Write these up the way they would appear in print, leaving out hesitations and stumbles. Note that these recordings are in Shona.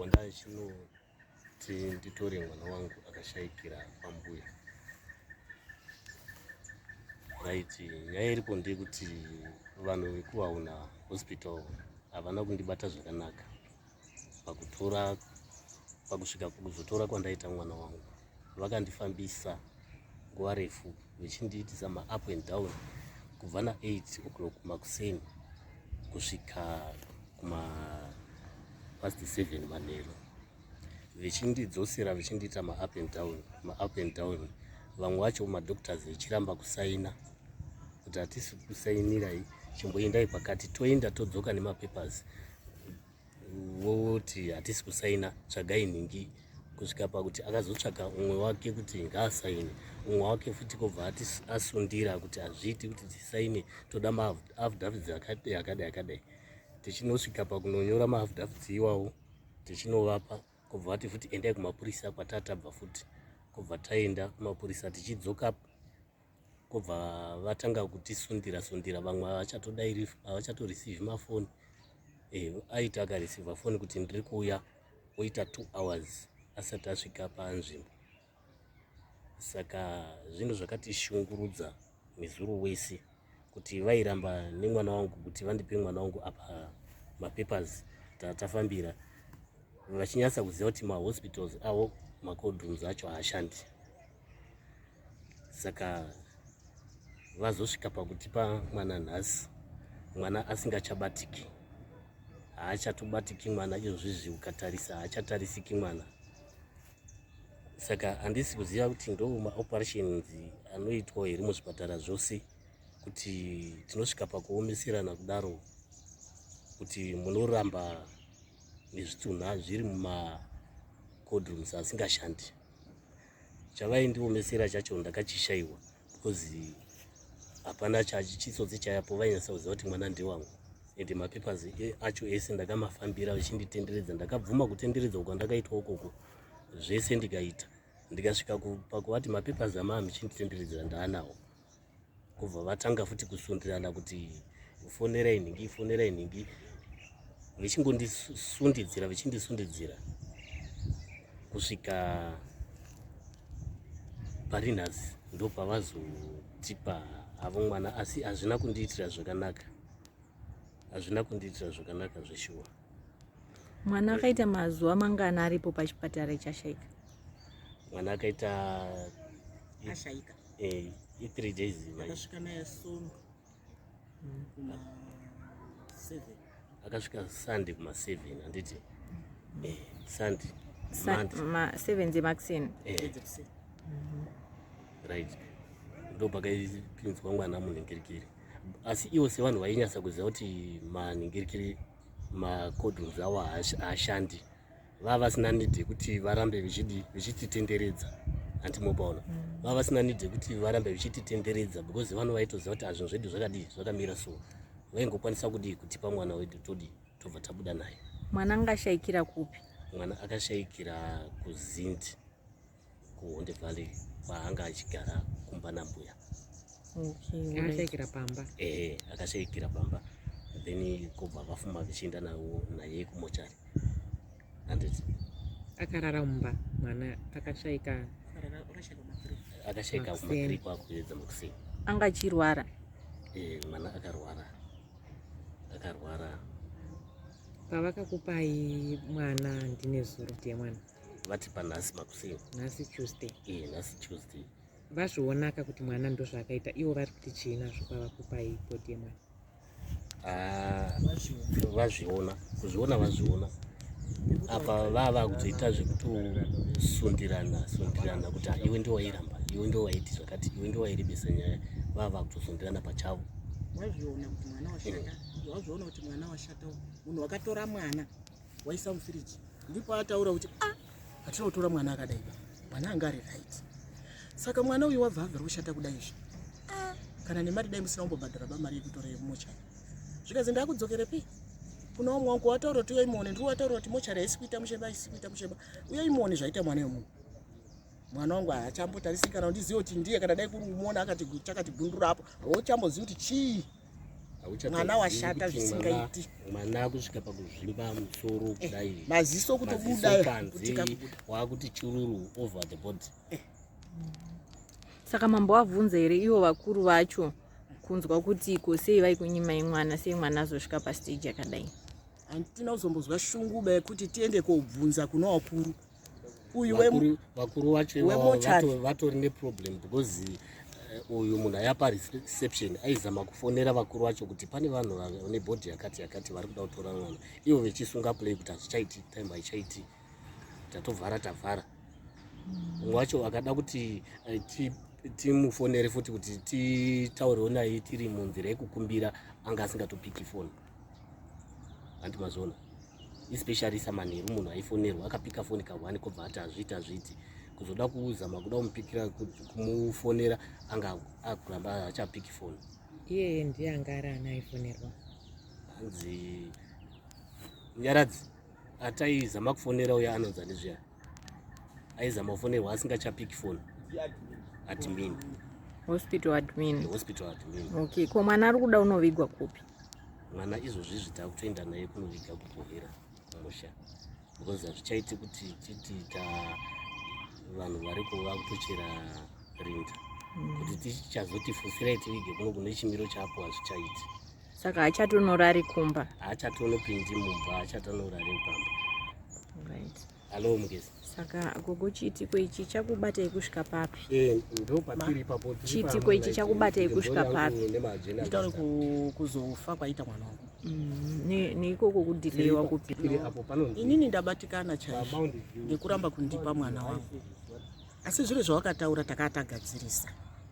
Wandachinoti nditore mwana wangu akashaikira kwambuya. Right, nyaya iripo ndeyekuti vanhu vekuHauna Hospital havana kundibata zvakanaka pakutora pakusvika kuzotora kwandaita mwana wangu. Vakandifambisa nguva refu vechindiitisa maup and down kubva na8 o'clock makuseni kusvika kuma past 7 manheru, vechindidzosera vechindiita maup and down, maup and down. Vamwe vacho madoctors vechiramba kusaina kuti hatisi kusainirai, chimboendai pakati. Toenda, todzoka nemapapers, voti hatisi kusaina, tsvagai nhingi, kusvika pakuti akazotsvaga umwe wake kuti ngaasaine. Umwe wake futi kobva ati asundira kuti hazviiti kuti tisaine, toda maaffidavits akadai akadai akadai. Tichinosvika pakunonyora maaffidavits iwawo, tichinovapa, kubva vati futi endai kumapurisa kwatatabva futi. Kubva taenda kumapurisa, tichidzoka kubva vatanga kutisundira sundira. Vamwe havachatodairi, havachatoreceive mafoni. Aiti akareceiva foni kuti ndiri kuuya, oita 2 hours asati asvika panzvimbo. Saka zvinhu zvakatishungurudza nezuro wese kuti vairamba nemwana wangu, kuti vandipe mwana wangu. Apa mapapers tatafambira, vachinyatsa kuziva kuti mahospitals avo macold rooms acho haashandi. Saka vazosvika pakutipa mwana nhasi, mwana asingachabatiki, haachatobatiki mwana izvozvizvi. Ukatarisa, haachatarisiki mwana. Saka handisi kuziva kuti ndo maoperations anoitwa here muzvipatara zvose, kuti tinosvika pakuomeserana kudaro, kuti munoramba nezvitunha zviri mumacold rooms asingashandi. Chavaindiomesera chacho ndakachishayiwa, because hapana chitsotsi chayapo. Vainyatsa kuziva kuti mwana ndewangu, ende mapapers acho ese ndakamafambira vachinditenderedza. Ndakabvuma kutenderedzwa kwandakaitwa ukoko zvese, ndikaita, ndikasvika pakuvati mapapers amaa muchinditenderedzera ndaanawo. Kubva vatanga futi kusundirana kuti fonerai nhingi, fonerai nhingi, vechingondisundidzira, vechindisundidzira kusvika pari nhasi. Ndo pavazotipa havo mwana, asi hazvina kundiitira zvakanaka, hazvina kundiitira zvakanaka zveshuwa. Mwana akaita mazuva mangana aripo pachipatara ichashaika? Mwana akaita Ashaika. I3 days. Akasvika naye Sondo kuma 7. Akasvika Sunday kuma 7, handiti? Sunday. Monday. Ma7 dzemakuseni? Dzekuseni. Right, ndo pakaipinzwa mwana munhingirikiri. Asi ivo sevanhu vainyatsa kuziva kuti manhingirikiri, macold rooms avo haashandi, vava vasina need yekuti varambe vechidi vechititenderedza, handimopaona? Vava vasina need yekuti varambe vechititenderedza, because vanhu vaitoziva kuti hazvinhu zvedu zvakadii, zvakamira. So vaingokwanisa kudii? Kutipa mwana wedu, todii? Tobva tabuda naye. Mwana angashayikira kupi? Mwana akashayikira kuZindi, kuHonde Valley, kwaanga achigara kumba nambuya. Akashayikira pamba? Ehe, akashayikira pamba, then kobva vafuma vichienda nawo naye kumochari, handiti? Akarara mumba mwana akashayika? Akashayika ma3. Akashayika Makuseni. kuma3, kwakuedza makuseni. Anga achirwara? Mwana akarwara, akarwara. Pavakakupai mwana ndine zuro ndiye mwana? Vatipa nhasi makuseni. Nhasi Tuesday? Nhasi Tuesday. Vazvionaka kuti mwana ndozvaakaita, ivo vari kuti chii nazvo pavakupai body yemwana? Ah, vazviona, kuzviona vazviona. Apa vava kutoita zvekutosundirana sundirana kuti, "Ah, iwe ndo wairamba, iwe ndo waiti zvakati, iwe ndo wairebesa nyaya." Vava kutosundirana pachavo. Wazviona kuti mwana washata, wazviona kuti mwana washata. Munhu wakatora mwana waisa mufiriji, ndipo ataura kuti, "A, hatina kutora mwana akadai ba, mwana anga ari right." Saka mwana uyu wabva abvira kushata kudai izvi. Ah, kana nemari dai musina kumbobhadhara ba mari yekutora yemochari. Zvikanzi ndakudzokerepi kuna umwe wangu wataura kuti uyai muone. Ndiri wataura kuti mochari haisi kuita musheba, haisi kuita musheba, uyai muone zvaita mwana wemunhu. Mwana wangu haachambotarisi kana undizive kuti ndiye. Kana dai kuri kumuona akati chakati gundura apo, hauchambozivi kuti chii. Mwana washata zvisingaiti. Mwana kusvika pakuzvimba musoro eh, kudai, maziso kutobuda panze, wakuti chururu over the body eh. Saka mambo wabvunza here ivo vakuru vacho kunzwa kuti ko sei vaikunyimai mwana, sei mwana azosvika pastage yakadai? Handina kuzombozwa shunguba yekuti tiende kobvunza kuna vakuru. Uyu vakuru vacho vatori neproblem because eh, uyu munhu ayapa reception aizama kufonera vakuru vacho kuti pane vanhu vane bhodhi yakati yakati vari kuda kutora mwana, ivo vechisunga play kuti hazvichaiti, time haichaiti, tatovhara tavhara. Umwe wacho akada kuti eh, timufonere futi kuti titaurewo naye tiri munzira yekukumbira, anga asingatopiki foni. Hanti mazona, especially samanheru munhu aifonerwa akapika foni kahwani kobva ati hazviiti hazviiti. Kuzoda kuzama kuda kumupikira, kumufonera, anga akuramba achapiki foni. Iyeye ndiye anga ari ana aifonerwa? Hanzi Nyaradzi ataizama kufonera uya anonzi ani zviya, aizama kufonerwa asingachapiki foni, admin. Hospital admin. Hospital admin. Okay, ko mwana ari kuda unovigwa kupi? Mwana izvozvi izvi takutoenda naye kunoviga kuBohera kumusha, because hazvichaiti kuti titi ta vanhu variko vakutochera rinda kuti tichazoti fusirai tivige kuno kune chimiro chapo, hazvichaiti. Saka haachatonorari kumba? Haachatonopindi mumba, haachatonorari pamba. Right. Alo mugezi. Saka gogo, chiitiko ichi chakubatai kusvika papi? Eh, ndo patiri ipapo. Chiitiko ichi chakubatai kusvika papi? Nditaure kuzofa kwaita mwana wangu. Neikoko kudhilewa kupi? Inini ndabatikana chaizvo nekuramba kundipa mwana wangu, asi zviro zvawakataura takatagadzirisa.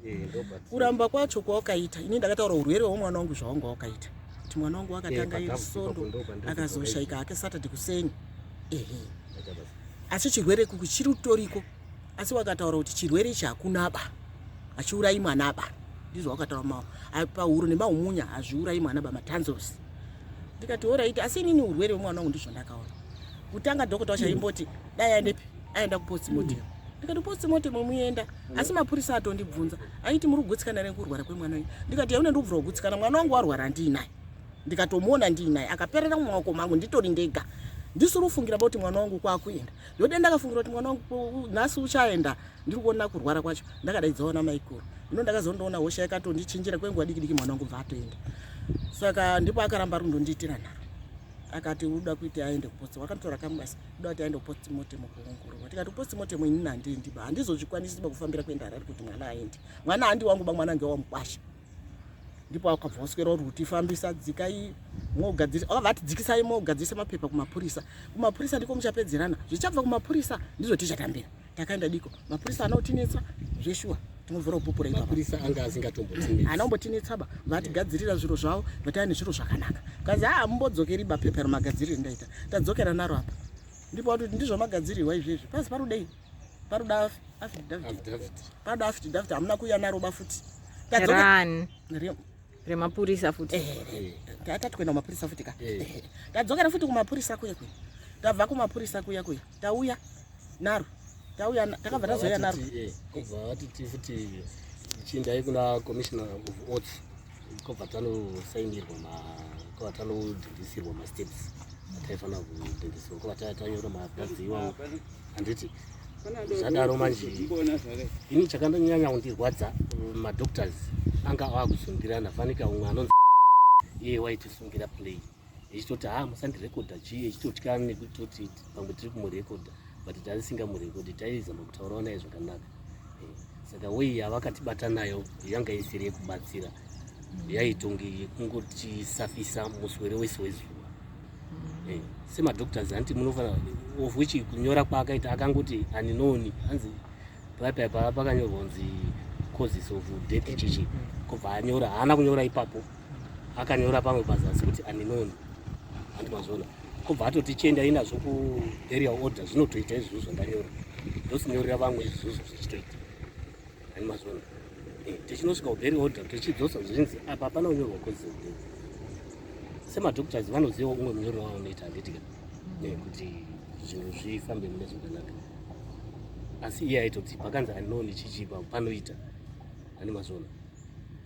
Eh, kuramba kwacho kwawakaita, ini ndakataura urwere hwemwana wangu zvawanga wakaita, kuti mwana wangu wakatanga iri Sondo, akazoshaika hake Saturday kuseni, ehe. Asi chirwere kuku chiri kutoriko, asi wakataura kuti chirwere ichi hakunaba, hachiurayi mwana ba. Ndizvo wakataura, pahuro nemaumunya hazviurayi mwana ba, matanzos. Ndikati alright, asi inini urwere hwemwana wangu ndizvo ndakaona. Kutanga dhokota wacho aimboti dai aendepi, aenda kupostmortem. Ndikati postmortem muenda, asi mapurisa atondibvunza aiti muri kugutsikana nekurwara kwemwana uyu? Ndikati yaune ndikubvira kugutsikana, mwana wangu warwara ndiinaye, ndikatomuona ndiinaye akaperera mumaoko mangu, nditori ndega, ndisiri kufungira kuti mwana wangu kwakuenda. Yode ndakafungira kuti mwana wangu nhasi uchaenda, ndiri kuona kurwara kwacho. Ndakadaidzawo namaikuru ino, ndakazondoona hosha yakatondichinjira kwenguva diki diki, mwana wangu bva atoenda. Saka ndipo akaramba rundondiitira nharo, akati uda kuiti aende kupost, wakanditora kamubasa, uda kuti aende kupostmortem kuongororwa. Tikati postmortem inini handiendi ba, handizozvikwanisi ba kufambira kuenda Harare kuti mwana aende. Mwana handi wangu ba, mwana ngewamukwasha. Ndipo akabva waswera uri kutifambisa, dzikai mogadzirisa, akabva ati dzikisai mogadzirisa mapepa kumapurisa, kumapurisa ndiko muchapedzerana, zvichabva kumapurisa ndizvo tichatambira. Takaenda diko mapurisa anotinetsa zveshuwa, tinovhura kupupura ipapo. Mapurisa anga asingatombotinetsi. Haana ba, vatigadzirira zviro zvavo, vatava nezviro zvakanaka. Kazi haa mumbodzokeri ba, pepa ramagadziriro ndaita tadzokera naro apa. Ndipo watoti ndizvo magadzirirwa izvezvi, pasi parudei, paruda affidavit, paruda affidavit, hamuna kuuya naro ba futi. Rani remapurisa futi? Tati kuenda kumapurisa futi ka. Tadzokera futi kumapurisa kuya kuya, tabva kumapurisa kuya kuya, tauya naro, tauya, takabva tazouya naro. Kubva vatiti futi chiendai kuna commissioner of oaths, kobva tanosainirwa, kobva tanodhindisirwa masteps ataifanira kudhindisirwa, kobva tanyora maaffidavits iwawo, handiti? Zvadaro manje, ini chakandonyanya kundirwadza, madoctors anga akusungirana fanika. Umwe anonzi iye waitisungira play echitoti ha musandirekodha chii, echitotya nekutoti pamwe tiri kumurekodha, but taisingamurekodhi, taizama kutaurawo naye zvakanaka. Saka wei yavakatibata nayo yanga isiri yekubatsira, yaitonge yekungotisafisa muswere wese wezuva. Semadoctors hanti munofanira, of which kunyora kwaakaita akangoti unknown, hanzi paipa pakanyorwa kunzi causes of death chichi, kubva anyora, haana kunyora ipapo, akanyora pamwe pazasi kuti unknown, handi mazviona? Kubva atoti chiendai nazvo kuburial order, zvinotoita izvozvo zvandanyora, ndosinyorera vamwe izvozvo zvichitoita, handi mazviona? Tichinosvika kuburial order, tichidzosa, zvinzi apa hapana kunyorwa causes of death. Semadoctors vanoziva umwe munyorero wavanoita, handitika, kuti zvinhu zvifambe mune zvakanaka. Asi iye aitoti pakanzi unknown chichipa panoita, handi mazviona?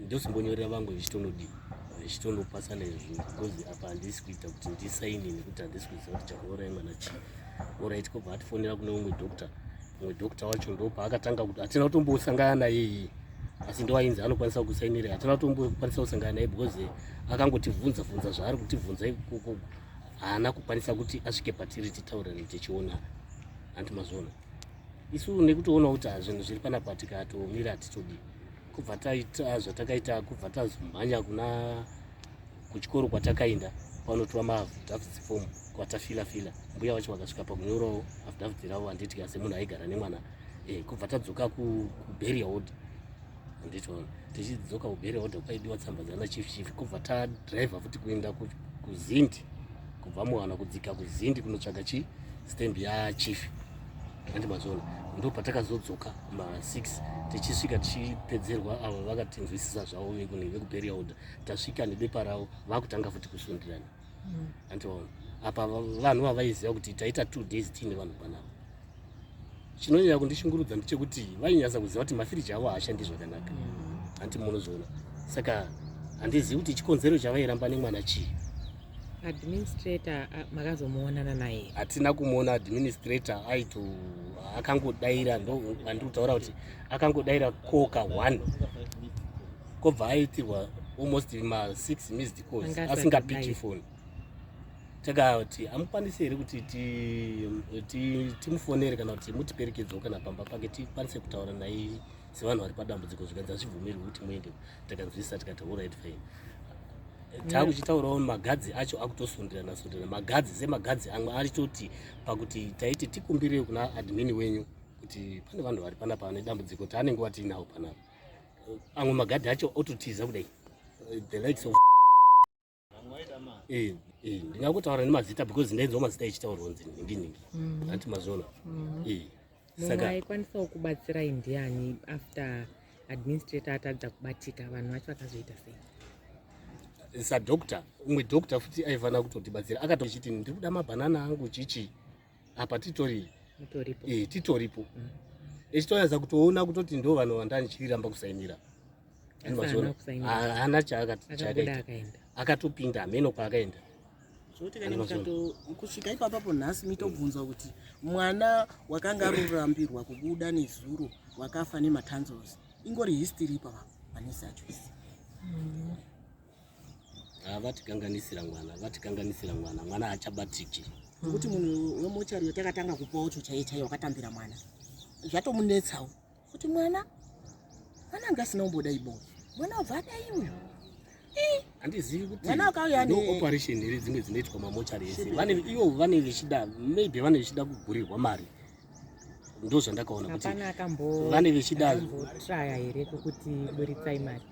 Ndosimbonyorera vamwe vichitonodii, Ndichitondopasana izvo because apa handisi kuita kuti ndisaini nekuti handisi kuziva kuti chakauraya mwana chii. Orit, kobva atifonera kune umwe doctor. Umwe doctor wacho ndo paakatanga kuti hatina kutombosangana naye iye, asi ndo ainzi anokwanisa kusainira. Hatina kutombokwanisa kusangana naye because akangotivhunza vhunza zvaari kutivhunza ikoko, haana kukwanisa kuti asvike patiri titaurirane tichiona. Hanti mazviona isu nekutoona kuti zvinhu zviri panapa, tikatomira hatitodi kubva taita zvatakaita, kubva tazomhanya kuna kuchikoro kwatakaenda panotorwa maaffidavits form, kwatafila fila. Mbuya vacho vakasvika pakunyorawo affidavit ravo, handiti, semunhu aigara nemwana. Kubva tadzoka kuburial order, handiti, tichidzoka kuburial order kwaidiwa tsamba dzana chief. Chief kubva tadhiraivha futi kuenda kuZindi, kubva muwana kudzika kuZindi kunotsvaga chi stamp yachief, handi mazviona. Ndo patakazodzoka ma6, tichisvika tichipedzerwa. Ava vakatinzwisisa zvavo vekuburial order. Tasvika nebepa ravo, vakutanga futi kusundirana, handiona. Apa vanhu vavaiziva kuti taita 2 days tiine vanhu panapa. Chinonyanya kundishungurudza ndechekuti vainyatsa kuziva kuti mafiriji avo haashandi zvakanaka, hanti munozviona. Saka handizivi kuti chikonzero chavairamba nemwana chii. Administrator makazomuonana naye? Hatina kumuona administrator. Aito akangodaira, ndo andiri kutaura kuti akangodaira koka 1, kobva aitirwa almost ma6 missed calls. Anga asingapiki asati foni. Takati hamukwanisi here kuti timufonere kana kuti mutiperekedzewo kana pamba pake, tikwanise kutaura naye sevanhu vari padambudziko? Zvikanzi hazvibvumirwi kuti muende. Takanzwisisa, tikati alright, fine. Taakuchitaurawo, magadzi acho akutosundirana sundirana, magadzi semagadzi amwe aritoti pakuti taiti tikumbirire kuna admin wenyu kuti pane vanhu vari panapa vane dambudziko, taanenge watiinawo panapa. Amwe magadhi acho ototiza kudai, the likes of ndingangotaura nemazita because ndainzwa mazita echitaurwa kunzi nhingi nhingi, hanti mazviona. Mumwe Saka aikwanisawo kubatsirai ndiani after administrator atadza kubatika? Vanhu vacho vakazoita sei? Sadoctor, umwe doctor futi aifanira kutotibatsira, akatochiti ndiri kuda mabhanana angu chichi apa titori Mutoripo? Titoripo, echitonyatsa kutoona kutoti ndo vanhu vandandichiramba kusainira. Asi haana kusainira. Haana Akabuda chaakaita. Akaenda. Akatopinda, hameno kwaakaenda. Zvokuti kana Ani mazviona. kusvika ipapapo nhasi mitobvunzwa kuti mwana wakanga arurambirwa kubuda nezuro wakafa nematanzos, ingori history ipapa manesi acho. Ha, vatikanganisira mwana, vatikanganisira mwana. Mwana haachabatiki. Nokuti munhu wemochari watakatanga kupawo cho chaiye chaiye wakatambira mwana, zvatomunetsawo kuti mwana anga asina kumbodai bo, mwana wabva adai uyu. Handizivi kuti Mwana akauya ndo operation here dzimwe dzinoitwa mamochari ese. Vane ivo vane vechida, maybe vane vechida kugurirwa mari, ndo zvandakaona kuti Hapana akambo vane vechida. Akambotraya here kukuti buritsai mari?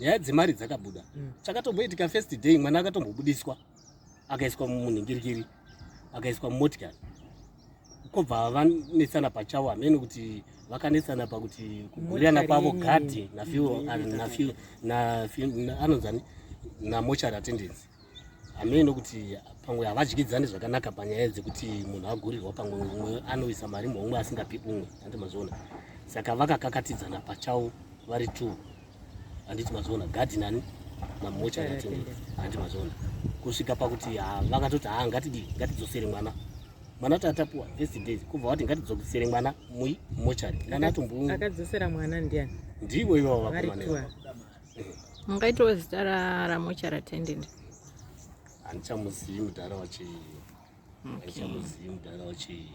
Nyaya dzemari dzakabuda. Chakatomboitika first day, mwana akatombobudiswa, akaiswa munhingirikiri, akaiswa mumotikari, kobva vanetsana pachavo. Hamene kuti vakanetsana pakuti kugurirana Motikari kwavo. Yenyu. Gadhi anonzani namochari attendance, hamene kuti pamwe havadyidzani zvakanaka panyaya dzekuti munhu agurirwa, pamwe umwe anoisa mari muhomwe asingapi umwe, handiti mazviona. Saka vakakakatidzana pachavo vari two, handiti mazviona, gadhi nani namochari attendance, handiti mazviona, kusvika pakuti ha, vakatoti ha, ngatidi ngatidzosere mwana. Mwana tatapuwa first days, kubva vati ngatidzosere mwana mui mochari, mwana atombo Akadzosera mwana ndiani? Ndivo ivavo Vari vakomana two ivavo. ava. Mungaitawo zita ramochari attendant? Handichamuzivi mudhara wachi, handichamuzivi mudhara wachi.